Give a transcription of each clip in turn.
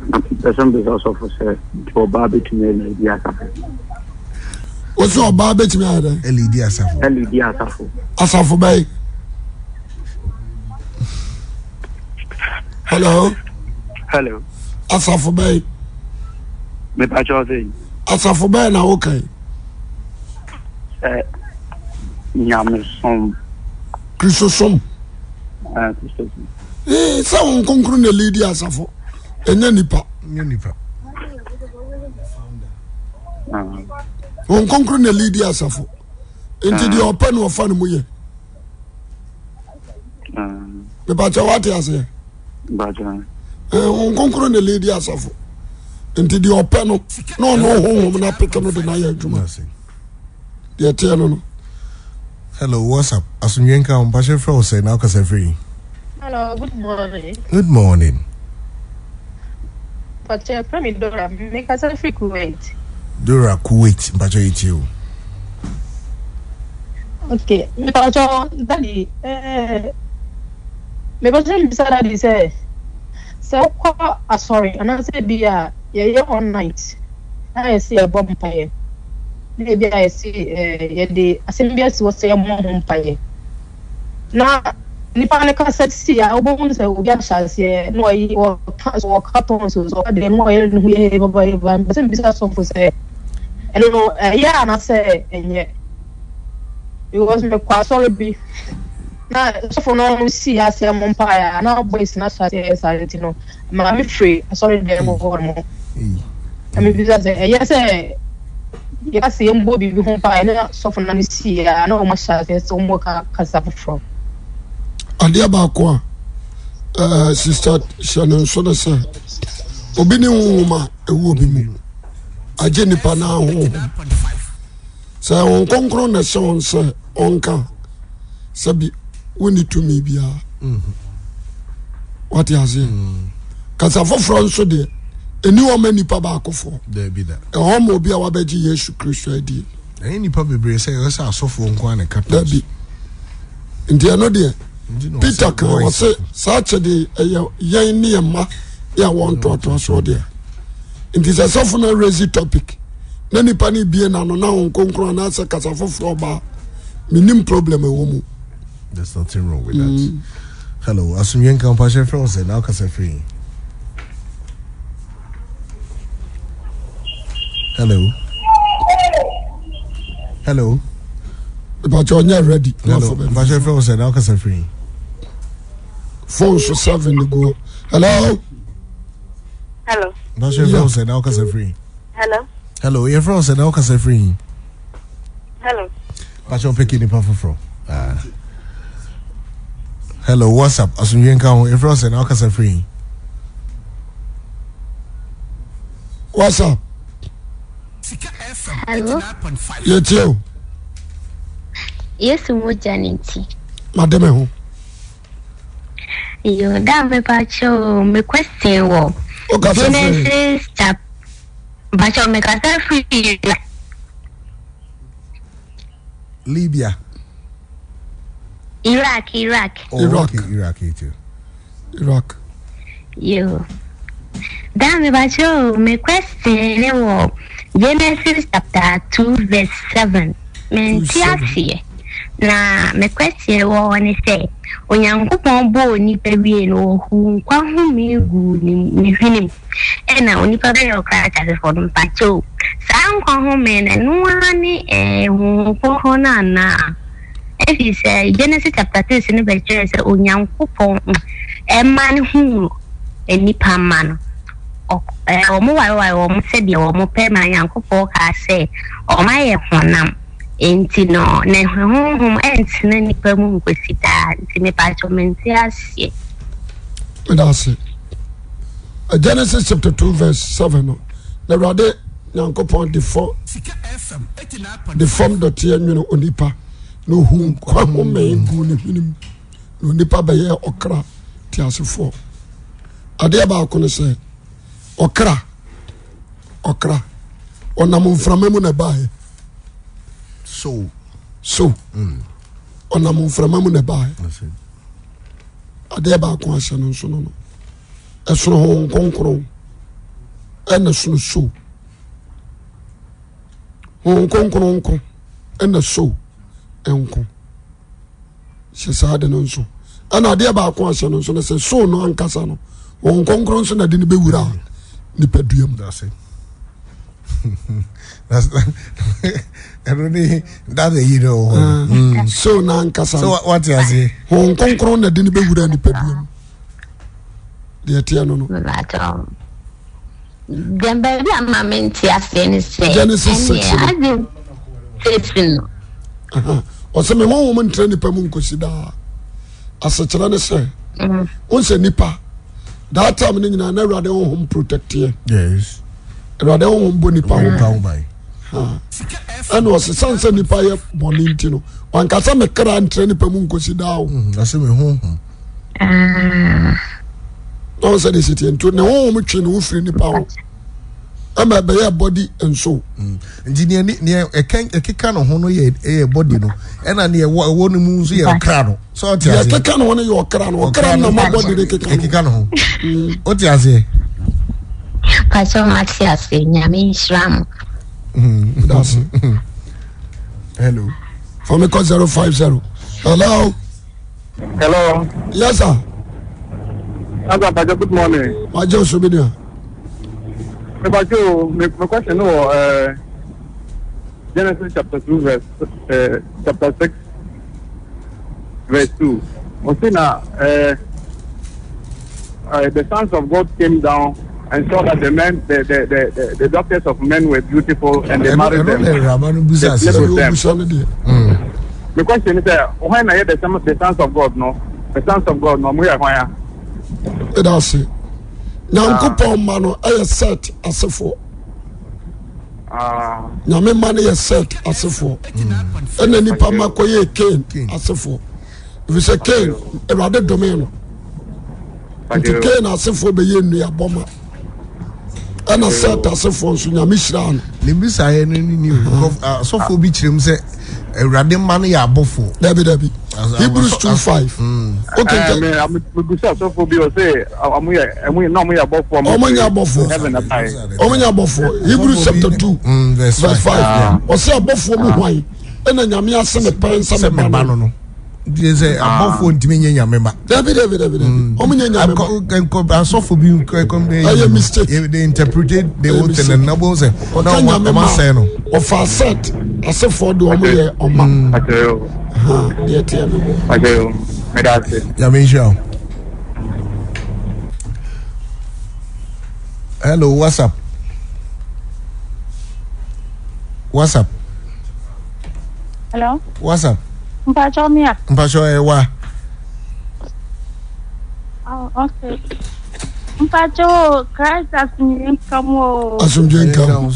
Mepɛ sɛ mbisa ɔsɔfo sɛ nti ɔbaa bɛtumi alidi asafo? Wo sɛ ɔbaa bɛtumi ayɛ dɛn? Alidi asafo. Alidi asafo. Asafo bɛyi. Hello. Hello. Asafo bɛyi. Mepa kyɛw sɛ. Asafo bɛyi na wokan. Sɛ nyamesom. Kristosom. Ah, Kristosom. Ee, sɛ wɔn nkonkron na leadi asafo, ɛnyɛ nipa. Ɛnyɛ nipa. Wɔn nkonkron na leadi asafo. Nti deɛ ɔpɛ na ɔfa ne mu yɛ. Mepakyɛ wate aseɛ. Wɔn nkonkron na leadi asafo. Nti deɛ ɔpɛ no na ɔno honhom na apeke no de no ayɛ adwuma. Deɛ ɛteɛ no no. Hello, what's up? Asomdwe nka wo mpahyɛ frɛ wo sɛ na wokasa firi. Hello, good morning. Good morning. Mpakyɛ frɛ me Dora, mekasa firi Kuwait. Dora Kuwait, mpakyɛ yɛtie o. Okay, mpakyɛ daddy, eh, mepɛ sɛ mbisa daddy sɛ, sɛ wokɔ asɔre anaasɛ bi a yɛyɛ all night na yɛsɛ yɛbɔ mpaeɛ na ebi a yɛse yɛde asɛm bi asi hɔ sɛ yɛmmɔ ho mpaeɛ na nipa no kasa si a wobɛhu sɛ obi ahyɛ aseɛ na ɔyi ɔka ɔka tɔn so so ɔka deɛ na ɔyɛ ne ho yɛ baba yɛ ba mpɛ sɛ mbisa sɔfo sɛ ɛno no ɛyɛ anaasɛ ɛnyɛ because mekɔ asɔre bi na sɔfo no si aseɛ mmɔ mpaeɛ a na boys no ahyɛ aseɛ saa nti no Maame firi asɔredan mu hɔ no, na mebisa sɛ ɛyɛ sɛ yɛka sɛ yɛmmɔ biribi ho mpaeɛ na sɔfo no ano sii a na wɔn ahyɛ aseɛ sɛ wɔka kasa foforɔ. Adeɛ baako a ɛɛ sista hyɛ ne nso ne sɛ obi ne honhom a ɛwɔ obi mu agye nipa no ahonhom sɛ wɔn kronkron na ɛhyɛ wɔn sɛ ɔnka sɛbi wonni tumi biara mhm. wate aseɛ mm. kasa foforɔ nso deɛ ɛni hɔ ma nipa baakofoɔ ɛhɔ ma obi a wabɛgye yesu kristo adie ɛyɛ nipa bebree sɛ ɛyɛ sɛ asɔfoɔ nko ara na ɛka dabi nti ɛno deɛ peter kan wɔ se saa kyɛde ɛyɛ yɛn ne yɛn mma ne a wɔn ntoatoa soɔ deɛ nti sɛ sɔfo no raise topic na nipa no bie n'ano na wɔn nkonkron anaasɛ kasa foforɔ ɔbaa menim problem ɛwɔ mu. There's nothing wrong with that. Mm. Hello, asomdwe nka mpahyɛ frɛ wo sɛ na wokasa firi. Hello. Hello. Mpakyɛ ɔnyɛ ready. Hello, mpakyɛ frɛ wo sɛ na wokasa firi. Phone so seven go. Hello. Hello. Mpakyɛ frɛ wo sɛ na wokasa firi. Hello. Hello, yɛfrɛ wo sɛ na wokasa firi. Hello. Pakyɛ wopɛki nipa foforɔ. Ah. Hello, what's up? Asomdwe nka ho. Yɛfrɛ wo sɛ na wokasa firi. What's up? Hello. Yɛtie o. Yesu mogya ne nti. Made me ho. Yo, da mepa kyɛw me question wɔ Genesis chapter Mpakyɛw mekasa firi Libya. Iraq, Iraq. Oh, Iraq. Okay, Iraq, too. Iraq. Yo. Da mepakyɛw me question ne wɔ Genesis chapter 2 verse 7. Mente aseɛ. Na me question wɔ hɔ ne sɛ Onyankopɔn bɔɔ nipa wie no ɔhuu nkwa home guu ne hwenem. Ɛna onipa bɛyɛ ɔkra teasefoɔ no mpakyɛw saa nkwa home no ɛno ara ne ɛɛ honhom kronkron no anaa ɛfiri sɛ Genesis chapter 6 no bɛkyerɛ sɛ Onyankopɔn ɛma no huu nnipa mma no wɔn wareware wɔn sɛdeɛ wɔn pɛ ma Nyankopɔn kaa sɛ wɔn ayɛ honam nti no ne honhom ɛntena nnipa mu nkosi daa nti mepakyɛw mente aseɛ. Meda ase. Genesis chapter 2 verse 7 no na Awurade Nyankopɔn de fɔ de fam dɔteɛ nwene onipa na ohu nkwa home gu ne hwenem na onipa bɛyɛ ɔkra teasefoɔ. Adeɛ baako no sɛ ɔkra ɔkra ɔnam mframa mu na ɛbaeɛ. So so mm. ɔnam mframa mu na ɛbaeɛ. Adeɛ baako ahyɛ no nso no no ɛsono Honhom Kronkron. ɛna sono soul. Honhom Kronkron nko ɛna soul nko. Hyɛ saa de no nso. Ɛna adeɛ baako a hyɛ no nso no sɛ soul no ankasa no Honhom Kronkron nso na de no bɛwura nipadua mu. ɛno ne dada yi no wɔ hɔ soul no ankasa no wate aseɛ Honhom Kronkron na de no bɛwura nipadua mu. Deɛ ɛteɛ no no. Deɛ baabi a ma mente aseɛ ne sɛ Genesis 6 no ade six no. Ɔsɛ me honhom ntra nipa mu nkosi daa. Asekyerɛ ne sɛ mm. wo sɛ nipa that time no nyinaa na awurade honhom protecteɛ. Yes. Awurade honhom bɔ nipa ho ban. Ɛna ɔsɛ sane sɛ nipa yɛ bɔne nti no wankasa me kra ntra nipa mu nkosi daa o. Mm, ɔsɛ me honhom. Na ɔn sɛ de si teɛ nti ne honhom twe ne ho firi nipa ho ɛma ɛbɛyɛ body and soul. Mm. Nti nea nea ɛkɛn ɛkeka ne ho no yɛ ɛyɛ body no ɛna nea ɛwɔ ɛwɔ ne mu nso yɛ ɔkra no sɛ ɔte aseɛ. Deɛ ɛkeka ne ho no yɛ ɔkra no ɔkra no na ma body no keka no. Ɛkeka ne ho. Ɔte aseɛ. Pàṣẹ wọn ate aseɛ nyame nhyira mo. That's Hello. Fami kɔ 050. Hello. Hello. Yes, sir. Asa Bajo, good morning. Bajo Sobinia. Me Bajo, me, me question no uh, Genesis chapter 2 verse uh, chapter 6 verse 2. Ɔse na uh, uh, the sons of God came down and saw that the men, the, the, the, the, the daughters of men were beautiful and they married them. They slept with them. The question is, why na the sons of God no? The sons of God no, mo yɛ hwan a? Ɛda ase. Nyankopɔn ma no ɛyɛ set asefoɔ. Nyame ma no yɛ set asefoɔ. Ɛna nipa ma kɔyɛ Cain asefoɔ. Efisɛ Cain Awurade dome no. Nti Cain asefoɔ bɛyɛ nnuabɔ ma. Ɛna Set asefoɔ nso Nyame hyiraa no. Ne bisaeɛ no ne ni asɔfoɔ bi kyerɛ mu sɛ Awurade mma no yɛ abɔfoɔ. Dabi dabi. Hebrews 2:5. Okay. Mebisa asɔfoɔ bi ɔsɛ ɔmo yɛ ɔmo yɛ na ɔmo yɛ abɔfoɔ. Ɔmo nyɛ abɔfoɔ. Ɔmo nyɛ abɔfoɔ. Hebrews chapter 2 verse 5. Ɔsɛ abɔfoɔ mu hwan ɛna Nyame ase ne pɛn sɛ me ba no. Nti sɛ abɔfoɔ ntumi nyɛ nyame ma. Dabi dabi dabi dabi. Ɔmo nyɛ nyame ma. Nkɔ asɔfo bi nkɔ nkɔ. Ɛyɛ mistake. They interpreted the whole thing and nabo sɛ. Ɔka nyame ma ɔfa set asefoɔ de ɔmo yɛ ɔma. Deɛ teɛ no. Nyame nhyira wo. Hello, what's up? What's up? Hello. What's up? Mpacho mia. Mpacho ewa. Oh, okay. Mpacho Christ asomdwe nka mo. Asomdwe nka mo.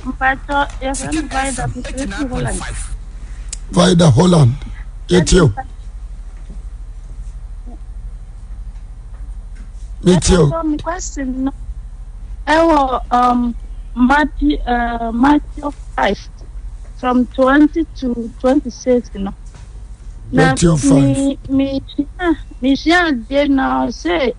Mpacho yɛfrɛ no Vida Mefiri Holland. Vida Holland. Yɛtie o. Metie o. Me question no ɛwɔ um, Matthew, uh, Matthew 5 from 20 to 26 no. Na 25. me me mesua adeɛ na ɔsɛ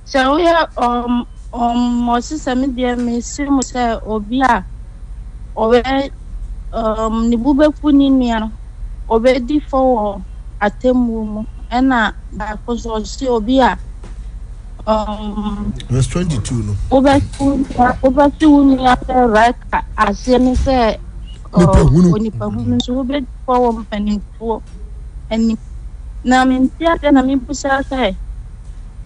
sɛ woyɛ um, um, ɔse sɛ me deɛ mese mo sɛ obi a ɔbɛ um, ne bo bɛfu ne nua no ɔbɛdi fɔ wɔ atemmuo mu ɛna baako nso ɔse obi a um, verse 22 no wobɛte wo nua sɛ raka aseɛ ne sɛ onipa hunu nso wobɛdi fɔ wɔ mpanimfoɔ anim na mente aseɛ na mebusa sɛ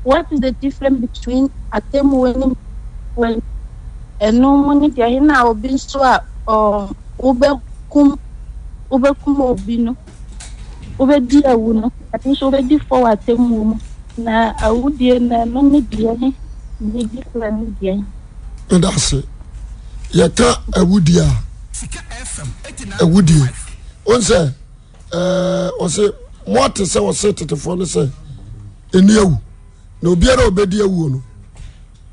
what is the difference between atemmuo ne mpanimfoɔ ɛno mu ne deɛ he na obi nso a wobɛkum wobɛkum obi no wobɛdi awu no ɛno nso wobɛdi fɔ wɔ atemmuo mu na awudie no ɛno ne deɛ he ne difference ne deɛ meda ase yɛka awudie a awudie wɔn sɛ ɛɛ ɔsɛ mo ate sɛ ɔsɛ tetefoɔ no sɛ ɛni awu na obiara a ɔbɛdi awuo no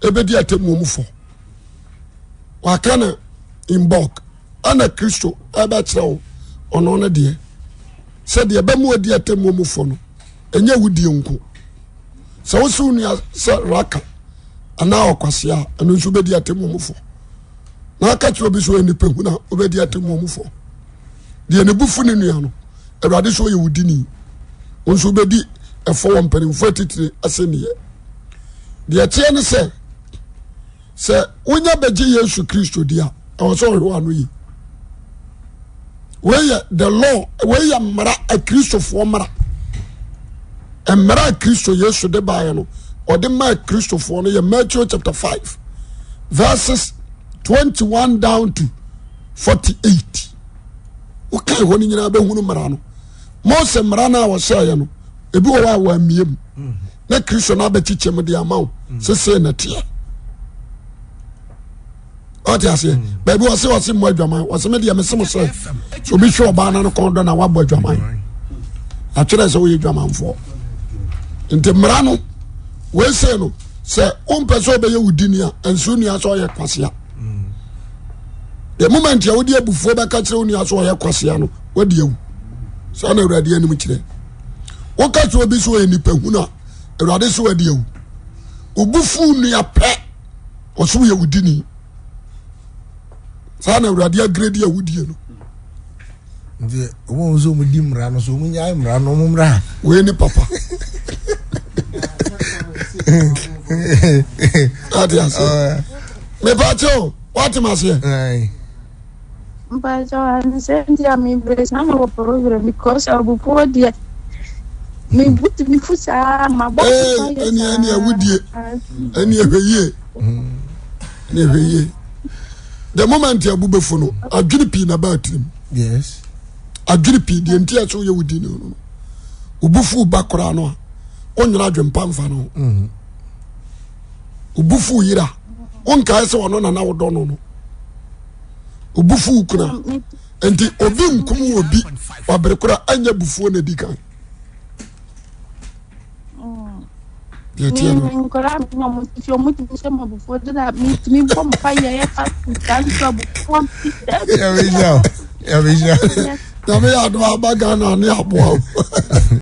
ɛbɛdi atemmuo mu fɔ waka no in bulk ɛna kristo ɛbɛkyerɛ wo ɔno no deɛ sɛ deɛ ɛbɛmu adi atemmuo mu fɔ no ɛnyɛ wudie nko sɛ wosi wo nua sɛ raka. anaa ɔkwasea a ɛno nso wobɛdi atemmuo mu fɔ na aka kyerɛ obi sɛ ɔyɛ nipa hunu a wobɛdi atemmuo mu fɔ deɛ ne bu fu ne nua no awurade sɛ ɔyɛ wo dini wo nso wobɛdi ɛfɔ wɔ mpanimfoɔ atitire asɛnniɛ deɛ ɛteɛ ne sɛ sɛ wonya bɛgye yesu kristo di a ɛwɔ sɛ ɔhwɛ ano yi wei yɛ the law wei yɛ mmara akristofoɔ mmara mmara a kristo yesu de baeɛ no ɔde maa kristofoɔ no yɛ matthew chapter 5 verses 21 down to 48 wokae hɔ no nyinaa bɛhunu mmara no mose mmara no a wɔhyɛeɛ no ebi wɔ hɔ a wɔammie mu na kristo no abɛkyekyɛ mu de ama wo sesei na teɛ ɔte aseɛ mm. baabi ɔse ɔse mmɔ adwaman ɔse me deɛ mese mo sɛ sɛ obi hwɛ ɔbaa no no kɔn dɔ na wabɔ adwaman atwerɛ sɛ woyɛ dwamanfoɔ nti mmara no weisei no sɛ wompɛ sɛ wobɛyɛ wo dini a ɛnso nua sɛ ɔyɛ kwasea the moment a wode abufuo bɛka kyerɛ wo nua sɛ ɔyɛ kwasea no wadi awu saa na awurade anim kyerɛ woka kyerɛ obi sɛ ɔyɛ nipa hunu a awurade sɛ wadi awu wobufuo nua pɛ ɔsɛ woyɛ wodini saa na awurade agredi awudie no nti wɔn nso wɔn di mmara no so wɔn nyae mmara no wɔn mmara. wei ni papa ate aseɛ mepa kyɛw wate ma aseɛ. Mpakyɛw ansɛ nti a mebrɛ saa mewɔ problem because abufuo deɛ mebu tumi fu saa mabɔ ɛne ɛne awudie ɛne ɛhwɛ yie ɛne ɛhwɛ yie the moment abu bɛfu no adwene pii na baa tirim yes adwene pii deɛ nti ɛsɛ woyɛ wodi no no obufu ba koraa no a wonyina adwempa mfa no mm-hmm. obufu yira wonkae sɛ ɔno nana wodɔ no no obufuw kuna nti obi nkum obi wabere kora anya bufuo na edi kan deɛ tiɛ no. nkɔla mi na ɔmo titi ɔmo ti sɛ mo abufuo de na mi ti mi bɔ mpa yɛ yɛ fa nta nso abufuo ti. Yàrá ìjà yàrá ìjà. Nyame yɛ adom aba Ghana ne aboa o.